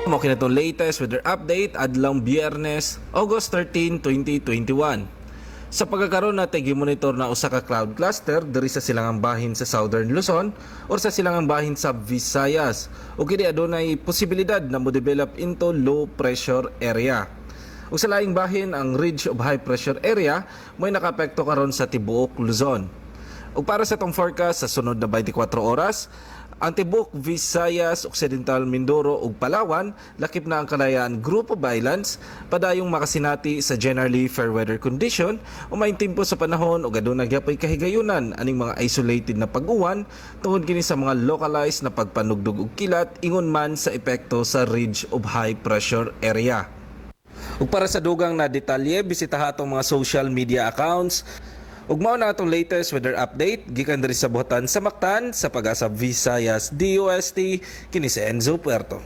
Mao kini atong latest weather update adlawng Biyernes, August 13, 2021. Sa pagkakaroon natin, gimonitor na usa ka cloud cluster diri sa silangang bahin sa Southern Luzon or sa silangang bahin sa Visayas. Ug kini adunay posibilidad na mo-develop into low pressure area. Ug sa laing bahin, ang ridge of high pressure area mo'y nakaapekto karon sa tibuok Luzon. Ug para sa atong forecast sa sunod na 24 oras, ang tibuok Visayas, Occidental Mindoro ug Palawan, lakip na ang Kalayaan Group of Islands, padayong makasinati sa generally fair weather condition o maayong timpo sa panahon ug aduna gyapoy kahigayunan aning mga isolated na pag-uwan tungod kini sa mga localized na pagpanugdog og kilat ingon man sa epekto sa ridge of high pressure area. Ug para sa dugang na detalye, bisitaha atong mga social media accounts. Ug mao na atong latest weather update gikan diri sa buhatan sa Mactan sa Pag-asa Visayas DOST, kini si Enzo Puerto.